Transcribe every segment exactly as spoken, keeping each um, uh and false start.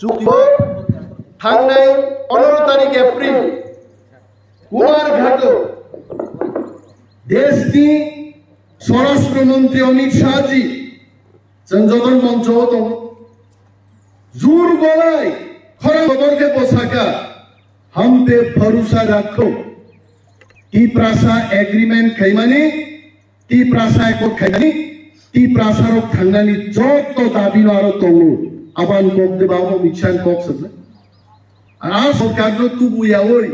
Chukti thangnai pondro tarik April Kumar Ghato deshni Swarashtra Mantri Amit Shah ji chwng joto moncho o tongo. Jur golai khorang bodor khe bosaka, hum pe bharosa rakho. Tiprasa agreement khaimani, Tiprasa ekot khaimani, Tiprasa rok thangnani joto dabi no aro tongo. Aban kok de babo miksan kok sokna. Ar a sorkar no tubu yaoi.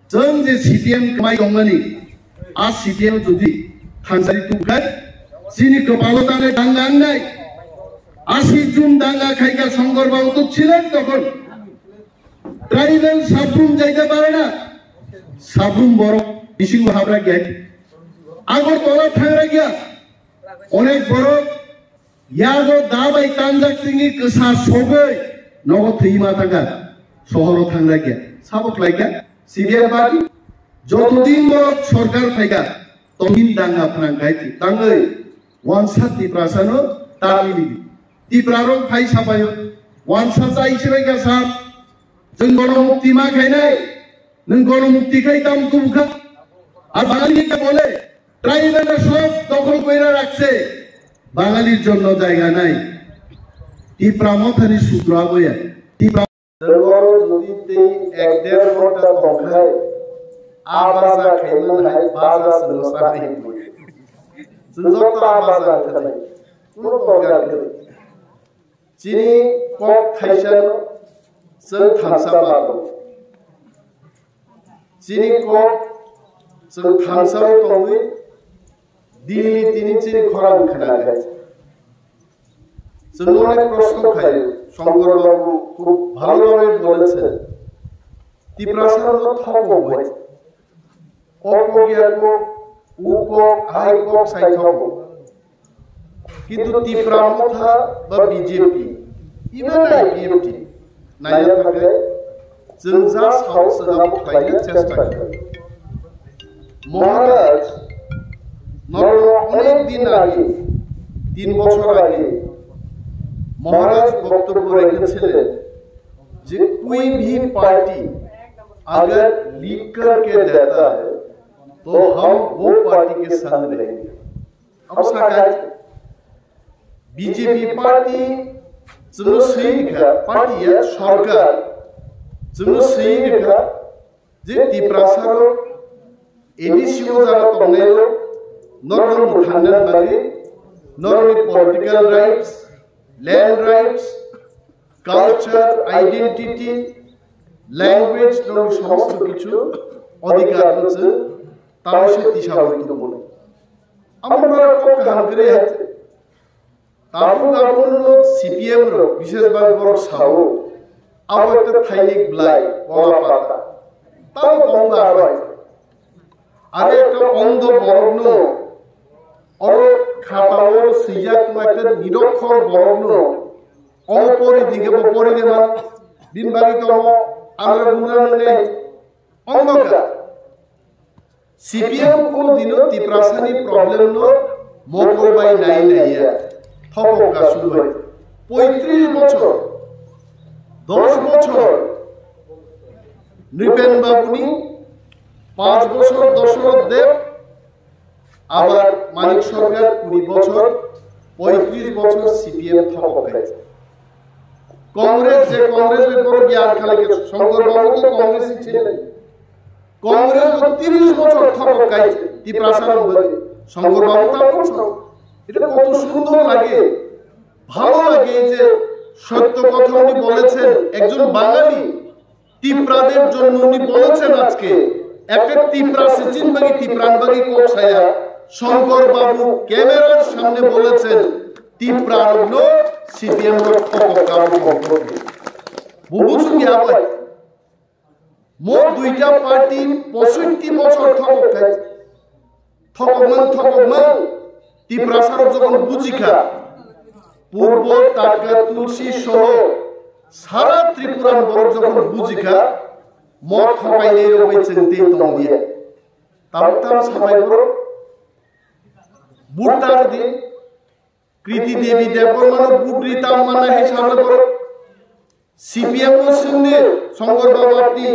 Chwng je C P M kwmai tongmani, a C P M jodi thangsari tubkhai, chini kwpalo tangwi danga wngnai. Aswk jun danga khaikha Songkor babu to chilen tokon. Tribal sabrum jaida barana, sabrum borok bisingo habra gya. Agartala thangra gya, onek borok Yago da bai tanjak tini kwsa sogwi nogo thwi ma thangkha, sohoro thangjakya. Sabo khlaikha C P M party, joto din borok sorkar phaikha, tongin danga phnang khai tangwi wansa Tiprasano ta mili. Tiprarok phai sapaio, wansa chai sibaikha sir, chwng bono mukti ma khainai, nwng bono mukti khai tam tubukha. Ar Bangali ke bole, Tribal সব দখল কইরা রাখছে, বাঙালির জন্য জায়গা নাই। Tipra Mothani sutro aboya. Tipra Oro jodi tei ek der ghonta tongkhai, a baja khaiman hai baja chwngno sanai hinwi. Chwng joto a baja khanai. Kuno tongya khe. Chini kok thaisano chwng thansa manwi. Chini kok chwng thansao tongwi, dini tini chini khorang khna khe. Chwng onek proshno khaio, Shankar Babu khub bhalo bhabe boleche, Tiprasa no thokok bai. O kok ya kok, u kok, ahai kok sai thokok. Kintu Tipra Motha ba B J P, even I P F T, naiya thangkhe chwng ja sao chwng abo khlaina chesta khlai. Maharaj, norok onek din age, tin bochor age, Maharaj boktobyo rekhechile je koi bhi party agar lead karke deta hai, to hum wo party ke sangh rahenge. Abo sakha B J P party chwngno swi rikha, party ya sorkar chwngno swi rikha je Tiprasa rok A D C o jara tongnai rok norokno mwthangna bagwi norokni political rights, land rights, culture, identity, language, norokni somosto kichu odhikar no chwng taisa tisawi tongmani. Amoni bagwi kok kaham kwrwi hai. Tabuk abono C P M rok, bishesh bhabe borok sao, abo ekta thainik blai, kola pata. Tamo tongba aro hai. Are ekta ondo borokno, oro khata oro swijak tongma ekta nirokkhor borokno, omo pori dikhe bo pori de man, bini bagwi tongo, amra gunra nungnai, ondo ka. C P M kuno dino Tiprasani problem no mokol bai nai naiya. Thokok kasuk bai. Poitris bochor, dos bochor, Nripen Babuni, panch bochor Dosoroth Deb, abar Manik Sarkar kuri bochor, poitris bochor C P M thokok kai. Congress je Congress bai borok gyan khalai khe Shankar Babu to Congress ni chini. Congress bo tiris bochor thokok kai Tiprasa rok bai. Shankar Babu ta bochor. এটা কত সুন্দর লাগে, ভালো লাগে যে সত্য কথা উনি বলেছেন, একজন বাঙালি তিপ্রাদের জন্য উনি বলেছেন আজকে, একটা তিপ্রা সিচিন বাগি তিপ্রান বাগি কোক সায়া শঙ্কর বাবু ক্যামেরার সামনে বলেছেন, তিপ্রার হলো সিপিএম রক্ষক কারণ বুঝুন কি আবার? Mo duita party posoitti bochor thokok khai, thokokmang, thokokmang, Tiprasa rok jokhon bujikha, Purbo, Tatka, Tulsi soho sara Tripuran borok jokhon bujikha, mo thokainai rok bai chwng tei tonglia. Tabuk tam sabai borok, vote tar di, Kriti Devi Debbarmano budri tam mana hai sabla borok. CPM ও শুনলে শঙ্কর বাবু, আপনি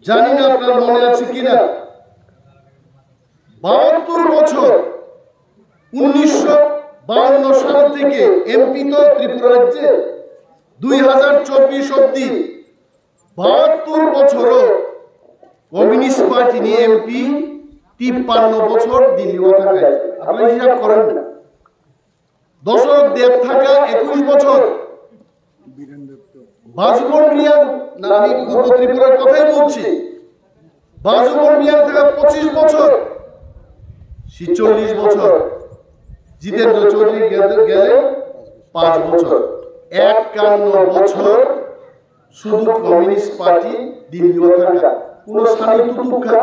জানি না, আপনার মনে আছে কিনা, বাহাত্তর বছর, উনিশশো বাহান্ন সাল থেকে এমপি তো ত্রিপুরা রাজ্যে, দুই হাজার চব্বিশ অব্দি বাহাত্তর বছরও কমিউনিস্ট পার্টি নিয়ে এমপি তিপ্পান্ন বছর দিল্লি ওখানে। আপনারা হিসাব করেন না। দশরথ দেব থাকা একুশ বছর, বাজুবন রিয়াং, না, আমি পূর্ব ত্রিপুরার কথাই বলছি, বাজুবন রিয়াং থাকা পঁচিশ বছর, ছেচল্লিশ বছর, জিতেন্দ্র চৌধুরী গেলে, গেলে পাঁচ বছর, একান্ন বছর শুধু কমিউনিস্ট পার্টি দিল্লি ওখানে কোনো সানি তুতুক্ষা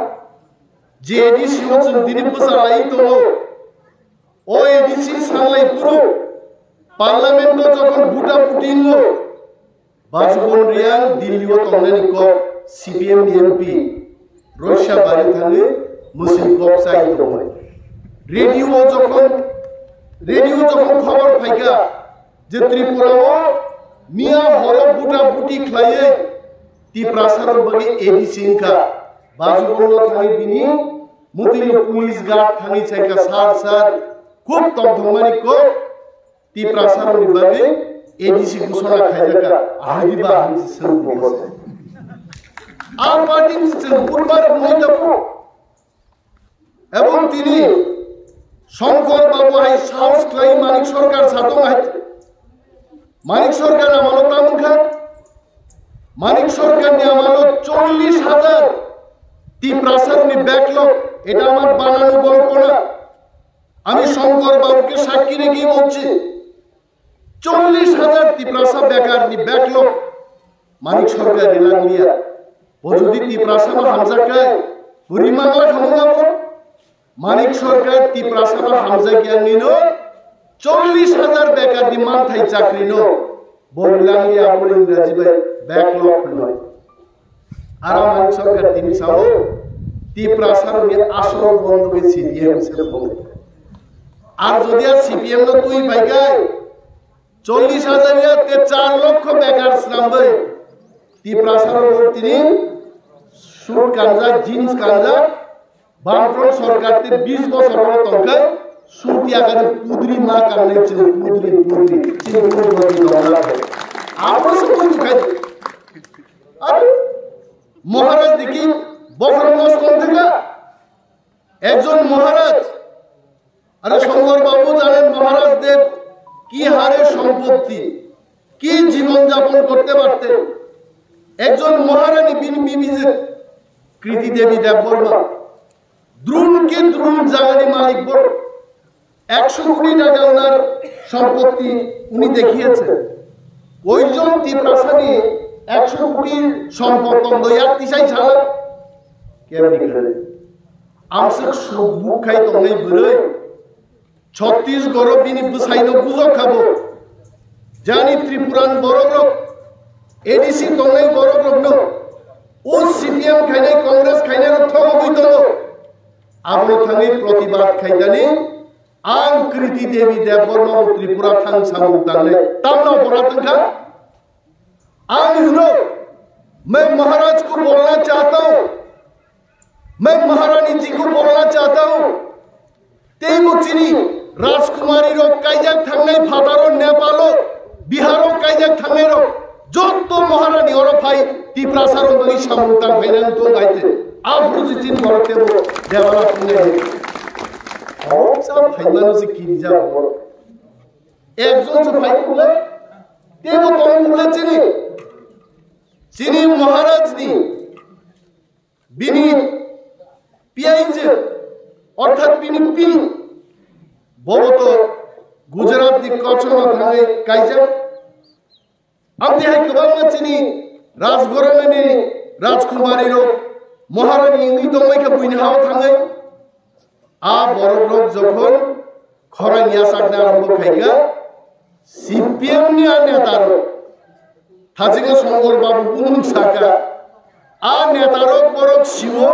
যে এডিসি হচ্ছেন তিনি বসালাই তো ও এডিসি সালাই পুরো পার্লামেন্ট যখন ভোটাভুটি হলো, বাজুবন রিয়াং দিল্লিও তংনানি কো সিপিএম এমপি রোশা বাড়ি থানে মুসলিম কো চাই তো। রেডিও যখন, রেডিও যখন খবর পাইকা যে ত্রিপুরাও মিয়া হরো ভোটাভুটি খাইয়ে তিপ্রাসারো বগে এডিসি ইনকা বাজুবন থানি বিনি মুতিনি পুলিশ গার্ড থানি চাইকা সার সার খুব তংথংমানি কো তিপ্রাসারো বগে এডিসি ঘোষণা খাইজাকা আহাইদি বা হামসি সরু বসে। আম পার্টি সে বুধবার মহিলা এবং তিনি শঙ্কর বাবু হাই সাহস খাই মানিক সরকার সাথে হাই মানিক সরকার আমলো তামুখা মানিক সরকার নি আমলো চল্লিশ হাজার তিপ্রাসারো নি ব্যাকলগ। এটা আমার বানানো গল্প না। আমি শঙ্কর বাবুকে সাক্ষী রেখে বলছি, চল্লিশ হাজার তিপ্রাসা বেকার নি ব্যাকলগ মানিক সরকার রিলাং লিয়া। ও যদি তিপ্রাসা বা হামজাকায়, বুড়ি মাংলা খামো না বল। মানিক সরকার তিপ্রাসা বা হামজাকিয়া নিনো চল্লিশ হাজার বেকার নি মানথাই চাকরি নো। বল রিলাং লিয়া বল ইংরাজি বে ব্যাকলগ নয়। আর মানিক সরকার তিনি সাও তিপ্রাসারো নি আসল বন্ধুকে সিপিএম সে বলে। আর যদি আর সিপিএম না তুই পাইকায়, চল্লিশ হাজার ইয়াতে চার লক্ষ বেকার শ্রম দেয়। তিপ্রাসারো তিনি সুট কাঞ্জা, জিন্স কাঞ্জা, বামফ্রন্ট সরকার তে বিশ বছর হলো তঙ্কায় সুট ইয়াকারে পুদরি মা কান্নাই চিনি পুদরি, পুদরি, চিনি পুদরি দলা। আমরা সব কিছু খাই। আরে মহারাজ দেখি বকরম নষ্ট হতে গা। একজন মহারাজ, আরে শঙ্কর বাবু জানেন মহারাজদের কি হারে সম্পত্তি, কি জীবন যাপন করতে পারতেন। একজন মহারানী বিন বিবি যে কৃতি দেবী দেববর্মা, দ্রোণকে দ্রোণ জাগানি মালিক বড়, একশো কোটি টাকা ওনার সম্পত্তি উনি দেখিয়েছেন। কয়জন তিপ্রাসানি একশো কোটি সম্পদ তন্দ্র ইয়ার তিসাই ছাড়া কেউ নেই। Amswk suk buk khai tongnai bwrwi Chhattisgarh bini bwsaino bujok khabo. Jani Tripuran borokrok, A D C tongnai borokrokno o C P M khainai, Congress khainairok thogogwi tongo. Abono thangwi protibad khaitani ang Kriti Devi Debbarma o Tripura thang samung tangnai. Tamno bora tangkha? Ang hino, main Maharaj ko bolna chahta hu. Main Maharani ji ko bolna chahta hu. Teibo chini Rajkumari rok kaijak thangnai phataro Nepalo, Biharo kaijak thangnai rok jotto Maharani oro phai Tiprasa rok bagwi samung tang phainani tong hai te. Aphuru ji chini borok tebo debana thangnai. Hok sa phaimano se kini ja borok. Ekjon se phai kule, tebo tong kule chini. Chini Maharaj ni bini P I J, orthat bini pini, bobo to Gujarat ni Kachchno thangwi kaijak. Amtwi hai kwbangma chini Rajghoranani Rajkumari rok Maharani wngwi tongmai kha buini hao thangwi. A borok rok jokhon khorang yachakna arombo khaikha, C P M ni a neta rok, Thajinga Songkor Babu bumung saka, a neta rok borok siwo,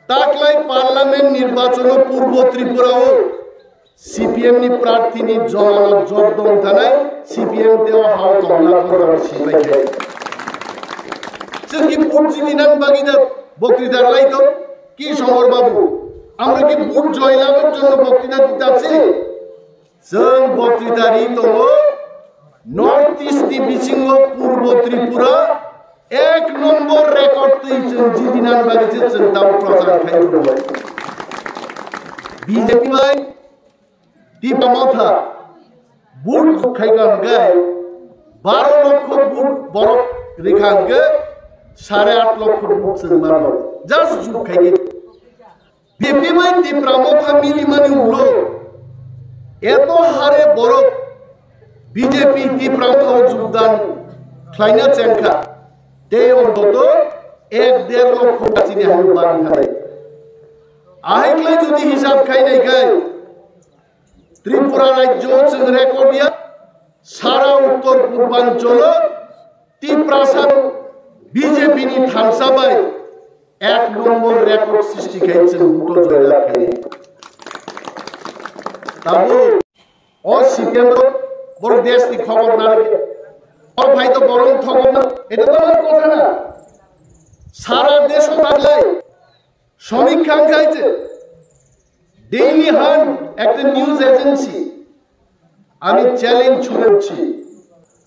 taklai parliament nirbachono Purbo Tripura o C P M ni prarthi ni jwala jot dong tanai, C P M teo hao tongla program sipai khai. Chwng ki vote jini nang bagwi da boktwita lai tong, ki Songor Babu? Amra ki vote joy labar jonno boktwita dita si? Chwng boktwita ri tongo, North East ni bisingo Purbo Tripura ek nombor record twi chwng jini nang bagwi se chwng tamo prochar khai tongo. B J P bai Tipra Motha vote khai ka hwnkhe baro lokho vote borok rikha hwnkhe sare aat lokho vote chwng mano. Just juk khai khe. B J P bai Tipra Motha mili mani ulo eto hare borok B J P Tipra Motha o jogdan khlaina chengkha. Tei ontoto ek der lokho chini hai bang khai. Ahai khlai jodi hisab khai nai khai Tripura rajyo chwng record ya, sara uttor purbanchalo Tiprasa B J P ni thansa bai ek nombor record srishti khai chwng buto joy lab khai. Tabo o C P M rok bor desh ni khobor na rwkhe. O bhai to borok thogok na, eta to amar kotha na. Sara desh o taglai সমীক্ষা অঙ্ক আছে, daily hunt একটা news agency, আমি চ্যালেঞ্জ ছুড়ে উঠছি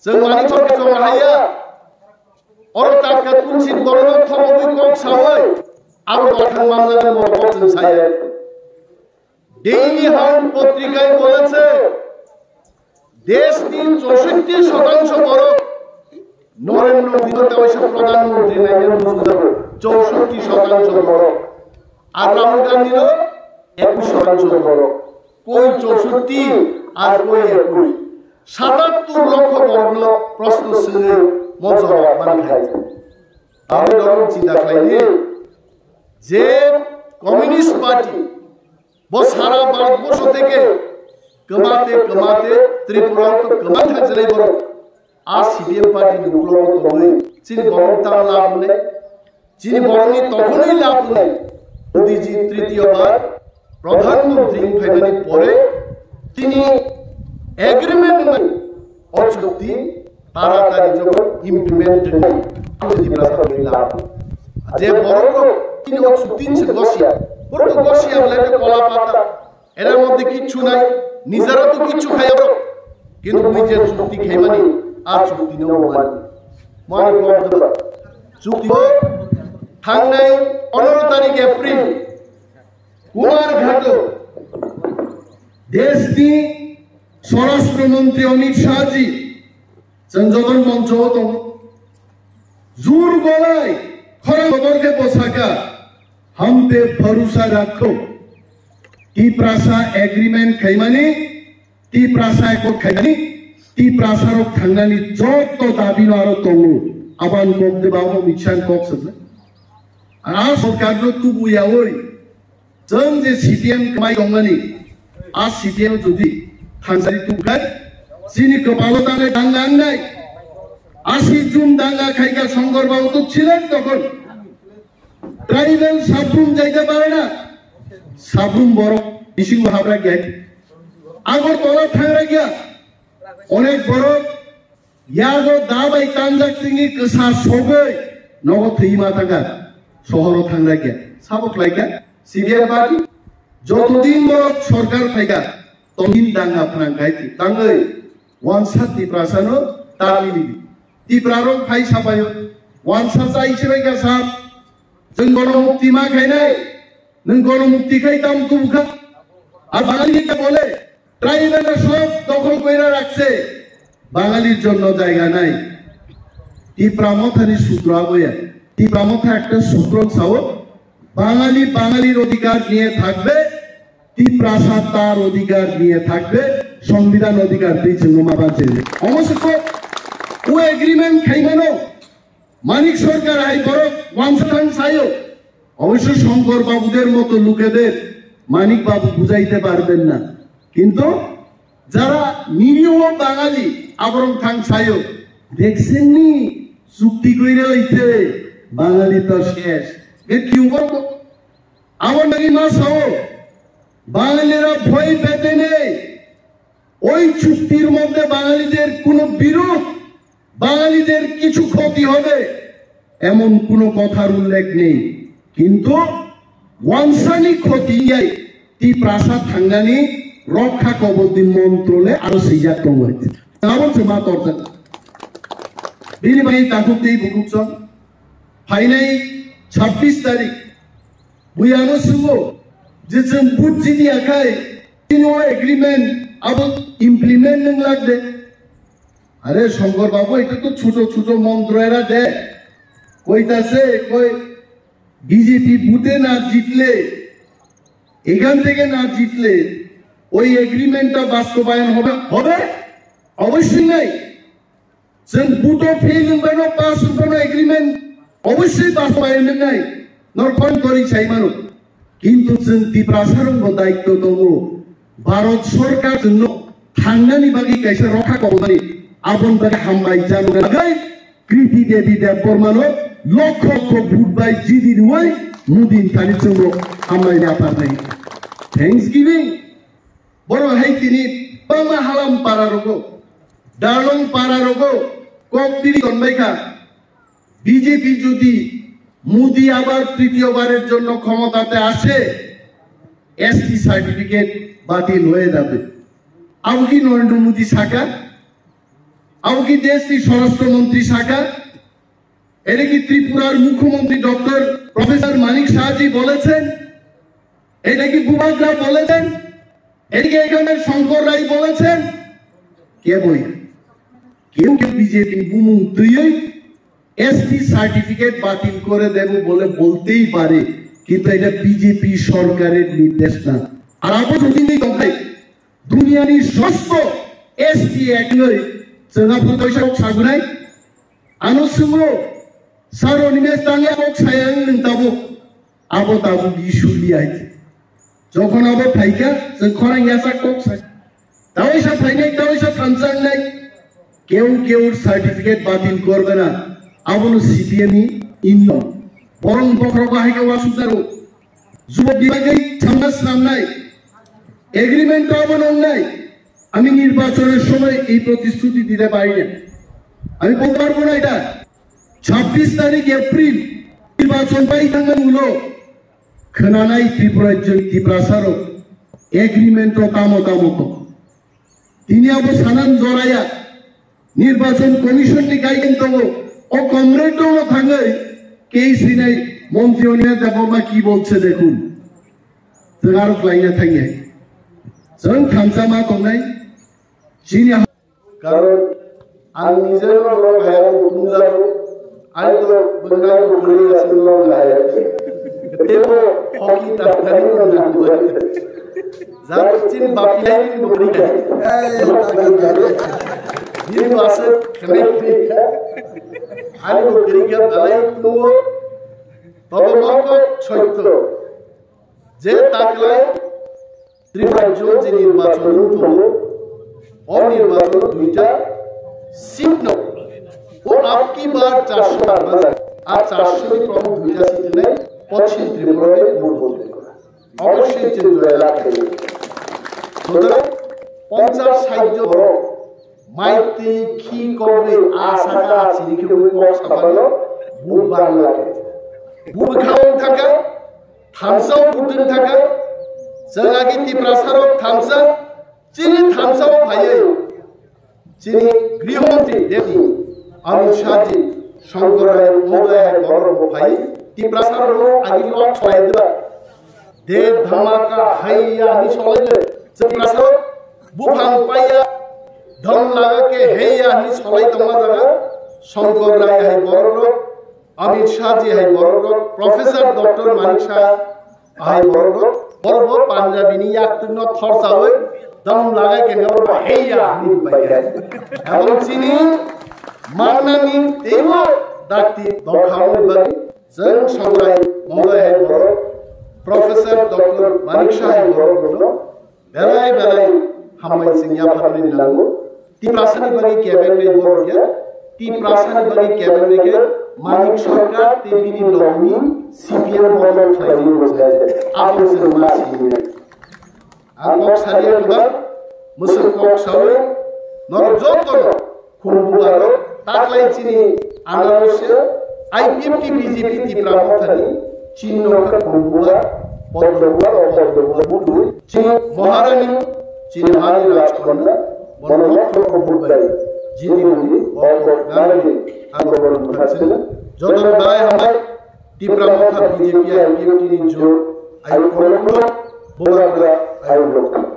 যে মানিক চরকে চলা হাইয়া, অর টাকা তুলসী বড় থমবি কম সাওয়াই, আরো গঠন মামলার মতো বলছেন সাহেব। ডেইলি হান্ট পত্রিকায় বলেছে, দেশটির চৌষট্টি শতাংশ বরফ নরেন্দ্র মোদী তো ওই সব প্রধানমন্ত্রী নাই, আমি বুঝতে পারবো। চৌষট্টি শতাংশ বরফ। আর রাহুল গান্ধীরও একুশ শতাংশ বরফ। কই চৌষট্টি আর কই একুশ? সাতাত্তর লক্ষ বরফ প্রশ্ন শুনে মজা অপমান খাইছে। আমি ধরুন চিন্তা খাইনি যে communist party Bo sara Bharatborsho theke kwmate kwmate Tripura o kwmang thajlai borok. A C P M party ni uklogo tongwi chini borok tang labwnai, chini borokni tokhonwi labwnai. Modi ji tritiyo bar Pradhan Mantri wng phaimani pore chini agreement wngmani o chukti taratari joto implement wngmani. Amo Tiprasa wngwi labwnai. Je borok rok chini o chukti se gosiya. Borok to gosiya bwlai kola pata. Era moddhe kichu nai, nijera to kichu khaya bro. Kintu mui je chukti khaimani, a chukti no mani. Mani problem ba. Chukti o thangnai pondro tarik April, Kumar Ghato, deshni Swarashtra Mantri Amit Shah ji, chwng joto moncho o tongo. Jur golai khorang bodor khe bo saka, "Hum pe bharosa rakho." Tiprasa agreement khaimani, Tiprasa accord khaimani, Tiprasa rok thangnani joto dabi no aro tongo. Aban kok de ba omo miksan kok sokle. Ar a sorkar no tubu yaoi. Chwng je C P M kwmai tongmani, a C P M jodi thangsari tubkhai, chini kwpalo tangwi danga wngnai. Asi June danga khaikha Songkor Babu to chilen tokon. Tribal Sabrum jaita pare na, Sabrum borok bisingo habra gate. Agartala thangra gya, onek borok Yago da bai tanjak tini kwsa sogwi nogo thwi ma thangkha, sohoro thanglai khe. Sabo khlai khe C P M party jotodin borok sorkar phaikha, tongin danga phnang khai thwi tangwi wansa Tiprasano ta mili. Tiprarok phai sapaio wansa chai sibai kha sab, chwng bono mukti ma khainai, nwng bono mukti khai tam tubukha. Ar Bangali ke bole, ট্রাইবেলরা সব দখল করে রাখছে, বাঙালির জন্য জায়গা নাই। তিপ্রা মথানি সূত্র আবয়া, তিপ্রা মথা একটা সূত্র চাও, বাঙালি বাঙালির অধিকার নিয়ে থাকবে, তিপ্রাসা তার অধিকার নিয়ে থাকবে, সংবিধান অধিকার দিয়েছে নোমা বাঁচে। অবশ্য ও এগ্রিমেন্ট খাইবেন, মানিক সরকার হাই বড় ওয়ানসান সাইও। অবশ্য শঙ্কর বাবুদের মতো লোকেদের মানিক বাবু বুঝাইতে পারবেন না, কিন্তু যারা নিরীহ বাঙালি আবরং থাং সাইও দেখছেননি চুক্তি কইরে লইতে বাঙালি তো শেষ। এ কি বলতো? আমার নাকি মা সাও বাঙালিরা ভয় পেতে নেই। ওই চুক্তির মধ্যে বাঙালিদের কোনো বিরোধ, বাঙালিদের কিছু ক্ষতি হবে, এমন কোনো কথার উল্লেখ নেই। কিন্তু ওয়ানসানি ক্ষতি ইয়াই তিপ্রাসা থাঙ্গানি রক্ষা কবচনি মন্ত্রলে আরো সিজা tongo. Abo chuma torjak. Bini bai takhuk tei bukhuk chwng. Phainai chabbish tarik. Bui ano swngbo je chwng vote chidi akhai, tini o agreement abo implement nang lagde. আরে শঙ্কর বাবু, এটা তো ছোট ছোট মন্ত্র এরা দেয়। কইতাছে, কই বিজেপি ভোটে না জিতলে, এখান থেকে না জিতলে ওই এগ্রিমেন্টটা বাস্তবায়ন হবে? হবে? অবশ্যই নাই। Chwng vote-o fail wngbaino pass wngbaino agreement obviously bastobayan wngnai, norok phone kori sai mano. Kintu chwng Tiprasarokbo daityo tongo. Bharat sorkar chwngno thangnani bagwi kaisa rokha kobodani, aboni bagwi hambai chano bagwi Kriti Devi Debbarmano lokho lokho vote bai jidi rwui Modi thani chwngno hambai yapharnai. Thanksgiving. Borok hai tini bangma halam para rogo, Darlong para rogo, kok tiri tonbai kha. BJP যদি মোদি আবার তৃতীয়বারের জন্য ক্ষমতাতে আসে, ST certificate বাতিল হয়ে যাবে। Abo ki Narendra Modi saka? Abo ki দেশটি স্বরাষ্ট্রমন্ত্রী saka? এটা কি ত্রিপুরার মুখ্যমন্ত্রী ডক্টর প্রফেসর মানিক সাহাজি বলেছেন? এটা কি বুবাগ্রা বলেছেন? এটা কি এখানে শঙ্কর রায় বলেছেন? কেউই, কেউ কেউ BJP bumung twiwi ST certificate বাতিল করে দেব বলে বলতেই পারে, কিন্তু এটা বিজেপি সরকারের নির্দেশ না। Ar abo jodi ni tongkhai, duniyani sosto S T Act noi, chwng abo toisa kok sagunai. Ano swngbo, saro nimes tangya kok saya nwng tabuk. Abo tabuk issue liya hai. Jokhon abo phaikha, chwng khorang yasa kok sai. Taoisa phainai, taoisa thansa wngnai. Keu keu certificate batil korbe na. Abono C P M ni inno. Borong bokhorok bahai khe wasuk jaro. Jubok bibagwi samna swnamnai, agreement to abo nongnai. আমি নির্বাচনের সময় এই প্রতিশ্রুতি দিতে পারি না। আমি বলতে পারবো না এটা। ছাব্বিশ তারিখ এপ্রিল নির্বাচন পাই থাকবেন হলো খনানাই ত্রিপুরার জন্য তিপ্রাসারও এগ্রিমেন্ট তো তামো তামো তো। Tini abo sanan joraya nirbachon commission ni guideline tongo. O comrade no thangwi kei sinai montri Oniya Debbarma ki bolche dekhun. Twngarok laina thangya. Chwng thansa ma tongnai. Chini ha- Karon ang nijero norok hai ang tungjago. Ani to bwkha bwkrwi aswk norok hai. Tebo hoki ta khani no nang. Jar chin bapilai ni bwkrwi kha. Ni to aswk khani bwkrwi kha. Ani bwkrwi kha dalai tungo. Tobo nokho soitto. Je taklai Tripura rajyo je nirbachon wng tongo, o nirbachon duita seat no, o abki bar charso bar bajar, a charso ni prom duita seat wngnai Poschim Tripura bai vote bondh kora. Obossoi chwng joya lab khaio. Sutrang ponchas sait jon borok mai twi khi kok bai a saka a chini khe ui kok sabano bu bang lage. Bu bwkhao thaka, thansa o butun thaka, chwng agi Tiprasa rok thansa, chini thansa o phaiwi. Chini Grihomontri Deputy Amit Shah ji, Shankar Rai Mohoday hai borok rok phai, Tiprasa rok agi lok solai dwla. De dhamaka haiya hwnwi solai dwla. Tiprasa rok buphang paiya, dham laga ke heiya hwnwi solai tongma jaga, Shankar Rai hai borok rok, Amit Shah ji hai borok rok, Professor Doctor Manik Saha hai borok rok, borok bo Punjabi ni yaktwk no thorsawi dam lagai khe borok bo heiya hinwi bai khe. Ebong chini mannani teibo dakti dongkha wngwi bagwi chwng Songrai Mongdoi hai borok, Professor Doctor Manik Saha hai borok rok no Belai belai hambai chwng yapharwi nango. Tiprasani bagwi kebeng nai borok ya. Tiprasani bagwi kebeng nai khe Manik Sarkar tei bini nokni C P M bodol khlaimani rwkha. Abo chwng ma sini. Ang kok saliya kwbang, mwswk kok sawi, norok jotono khumbubarok taklai chini anarosya I P F T B J P Tipra Mothani chini nokha khumbubar, poddobubar, o poddobubar budui, chini Maharani, chini hani Rajkanya, bono nokha khumbubai, jini muni, o kok narani, ang kok bono bwkha sina, jotono belai hambai, Tipra Motha B J P I P F T ni jot, ayu kolokno, bubagra, ayu lokha.